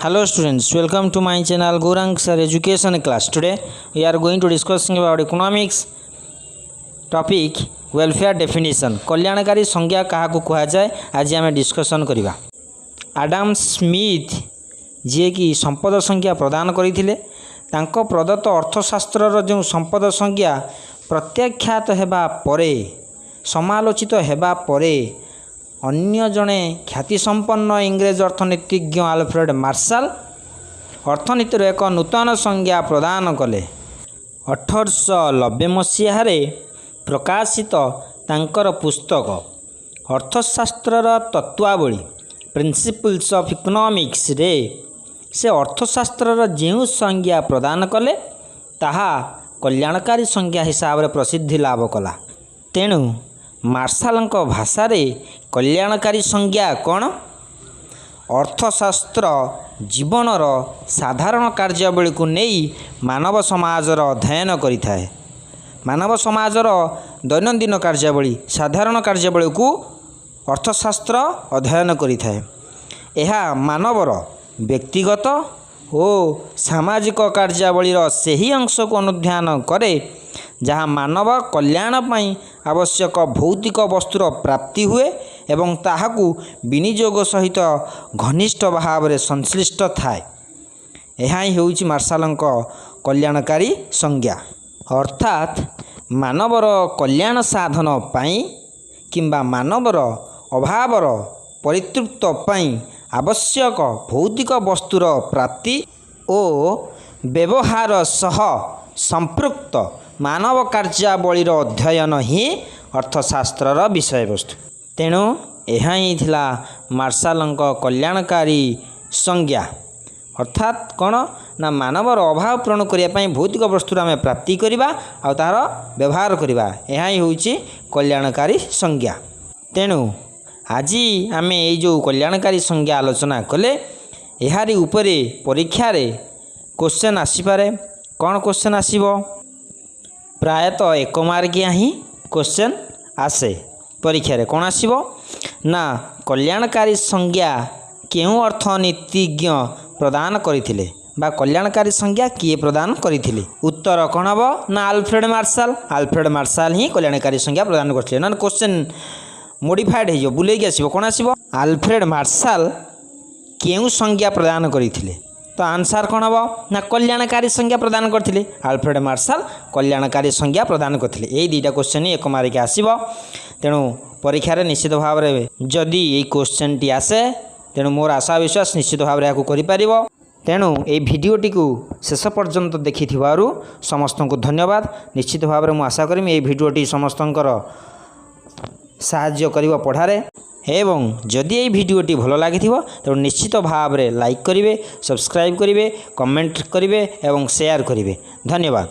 Hello students, welcome to my channel Gaurang Sir Education class. Today we are going to discussing about economics topic, welfare definition. କଲ୍ୟାଣକାରୀ ସଂଜ୍ଞା କାହାକୁ କୁହାଯାଏ, ଆଜି ଆମେ discussion କରିବା। Adam Smith, ଯିଏକି ସମ୍ପଦ ସଂଜ୍ଞା ପ୍ରଦାନ କରିଥିଲେ, ତାଙ୍କ ପ୍ରଦତ୍ତ ଅର୍ଥଶାସ୍ତ୍ରର ଯେଉଁ ସମ୍ପଦ ସଂଜ୍ଞା ପ୍ରତ୍ୟାଖ୍ୟାତ ହେବା ପରେ, ସମାଲୋଚିତ ହେବା ପରେ, ଅନ୍ୟ ଜଣେ ଖ୍ୟାତିସମ୍ପନ୍ନ ଇଂରେଜ ଅର୍ଥନୀତିଜ୍ଞ ଆଲଫ୍ରେଡ଼ ମାର୍ଶାଲ ଅର୍ଥନୀତିର ଏକ ନୂତନ ସଂଜ୍ଞା ପ୍ରଦାନ କଲେ। 1890 ମସିହାରେ ପ୍ରକାଶିତ ତାଙ୍କର ପୁସ୍ତକ ଅର୍ଥଶାସ୍ତ୍ରର ତତ୍ତ୍ୱାବଳୀ, ପ୍ରିନ୍ସିପଲ୍ସ ଅଫ୍ ଇକୋନୋମିକ୍ସରେ ସେ ଅର୍ଥଶାସ୍ତ୍ରର ଯେଉଁ ସଂଜ୍ଞା ପ୍ରଦାନ କଲେ, ତାହା କଲ୍ୟାଣକାରୀ ସଂଜ୍ଞା ହିସାବରେ ପ୍ରସିଦ୍ଧି ଲାଭ କଲା। ତେଣୁ ମାର୍ଶାଲଙ୍କ ଭାଷାରେ କଲ୍ୟାଣକାରୀ ସଂଜ୍ଞା କ'ଣ? ଅର୍ଥଶାସ୍ତ୍ର ଜୀବନର ସାଧାରଣ କାର୍ଯ୍ୟାବଳୀକୁ ନେଇ ମାନବ ସମାଜର ଅଧ୍ୟୟନ କରିଥାଏ। ମାନବ ସମାଜର ଦୈନନ୍ଦିନ କାର୍ଯ୍ୟାବଳୀ, ସାଧାରଣ କାର୍ଯ୍ୟାବଳୀକୁ ଅର୍ଥଶାସ୍ତ୍ର ଅଧ୍ୟୟନ କରିଥାଏ। ଏହା ମାନବର ବ୍ୟକ୍ତିଗତ ଓ ସାମାଜିକ କାର୍ଯ୍ୟାବଳୀର ସେହି ଅଂଶକୁ ଅନୁଧ୍ୟାନ କରେ, ଯାହା ମାନବ କଲ୍ୟାଣ ପାଇଁ ଆବଶ୍ୟକ ଭୌତିକ ବସ୍ତୁର ପ୍ରାପ୍ତି ହୁଏ ଏବଂ ତାହାକୁ ବିନିଯୋଗ ସହିତ ଘନିଷ୍ଠ ଭାବରେ ସଂଶ୍ଳିଷ୍ଟ ଥାଏ। ଏହା ହିଁ ହେଉଛି ମାର୍ଶାଲଙ୍କ କଲ୍ୟାଣକାରୀ ସଂଜ୍ଞା। ଅର୍ଥାତ୍ ମାନବର କଲ୍ୟାଣ ସାଧନ ପାଇଁ କିମ୍ବା ମାନବର ଅଭାବର ପରିତୃପ୍ତ ପାଇଁ ଆବଶ୍ୟକ ଭୌତିକ ବସ୍ତୁର ପ୍ରାପ୍ତି ଓ ବ୍ୟବହାର ସହ ସମ୍ପୃକ୍ତ ମାନବ କାର୍ଯ୍ୟାବଳୀର ଅଧ୍ୟୟନ ହିଁ ଅର୍ଥଶାସ୍ତ୍ରର ବିଷୟବସ୍ତୁ। ତେଣୁ ଏହା ହିଁ ଥିଲା ମାର୍ଶାଲଙ୍କ କଲ୍ୟାଣକାରୀ ସଂଜ୍ଞା। ଅର୍ଥାତ୍ କ'ଣ ନା, ମାନବର ଅଭାବ ପୂରଣ କରିବା ପାଇଁ ଭୌତିକ ବସ୍ତୁର ଆମେ ପ୍ରାପ୍ତି କରିବା ଆଉ ତାହାର ବ୍ୟବହାର କରିବା, ଏହା ହିଁ ହେଉଛି କଲ୍ୟାଣକାରୀ ସଂଜ୍ଞା। ତେଣୁ ଆଜି ଆମେ ଏଇ ଯେଉଁ କଲ୍ୟାଣକାରୀ ସଂଜ୍ଞା ଆଲୋଚନା କଲେ, ଏହାରି ଉପରେ ପରୀକ୍ଷାରେ କୋଶ୍ଚେନ୍ ଆସିପାରେ। କ'ଣ କୋଶ୍ଚେନ୍ ଆସିବ? ପ୍ରାୟତଃ 1 ମାର୍କିଆ ହିଁ କୋଶ୍ଚେନ୍ ଆସେ ପରୀକ୍ଷାରେ। କ'ଣ ଆସିବ ନା, କଲ୍ୟାଣକାରୀ ସଂଜ୍ଞା କେଉଁ ଅର୍ଥନୀତିଜ୍ଞ ପ୍ରଦାନ କରିଥିଲେ ବା କଲ୍ୟାଣକାରୀ ସଂଜ୍ଞା କିଏ ପ୍ରଦାନ କରିଥିଲେ? ଉତ୍ତର କ'ଣ ହେବ ନା, ଆଲଫ୍ରେଡ଼ ମାର୍ଶାଲ। ଆଲଫ୍ରେଡ଼ ମାର୍ଶାଲ ହିଁ କଲ୍ୟାଣକାରୀ ସଂଜ୍ଞା ପ୍ରଦାନ କରିଥିଲେ। ନହେଲେ କୋଶ୍ଚେନ୍ ମୋଡ଼ିଫାଏଡ଼୍ ହେଇଯିବ, ବୁଲେଇକି ଆସିବ। କ'ଣ ଆସିବ? ଆଲଫ୍ରେଡ଼ ମାର୍ଶାଲ କେଉଁ ସଂଜ୍ଞା ପ୍ରଦାନ କରିଥିଲେ? ତ ଆନ୍ସର୍ କ'ଣ ହେବ ନା, କଲ୍ୟାଣକାରୀ ସଂଜ୍ଞା ପ୍ରଦାନ କରିଥିଲେ। ଆଲଫ୍ରେଡ଼ ମାର୍ଶାଲ କଲ୍ୟାଣକାରୀ ସଂଜ୍ଞା ପ୍ରଦାନ କରିଥିଲେ। ଏଇ ଦୁଇଟା କୋଶ୍ଚେନ୍ 1 ମାର୍କିଆ ଆସିବ। ତେଣୁ ପରୀକ୍ଷାରେ ନିଶ୍ଚିତ ଭାବରେ ଯଦି ଏଇ କୋଶ୍ଚେନ୍ଟି ଆସେ, ତେଣୁ ମୋର ଆଶା ବିଶ୍ୱାସ, ନିଶ୍ଚିତ ଭାବରେ ଏହାକୁ କରିପାରିବ। ତେଣୁ ଏଇ ଭିଡ଼ିଓଟିକୁ ଶେଷ ପର୍ଯ୍ୟନ୍ତ ଦେଖିଥିବାରୁ ସମସ୍ତଙ୍କୁ ଧନ୍ୟବାଦ। ନିଶ୍ଚିତ ଭାବରେ ମୁଁ ଆଶା କରିବି, ଏଇ ଭିଡ଼ିଓଟି ସମସ୍ତଙ୍କର ସାହାଯ୍ୟ କରିବ ପଢ଼ାରେ। ଏବଂ ଯଦି ଏଇ ଭିଡ଼ିଓଟି ଭଲ ଲାଗିଥିବ, ତେଣୁ ନିଶ୍ଚିତ ଭାବରେ ଲାଇକ୍ କରିବେ, ସବସ୍କ୍ରାଇବ୍ କରିବେ, କମେଣ୍ଟ କରିବେ ଏବଂ ସେୟାର କରିବେ। ଧନ୍ୟବାଦ।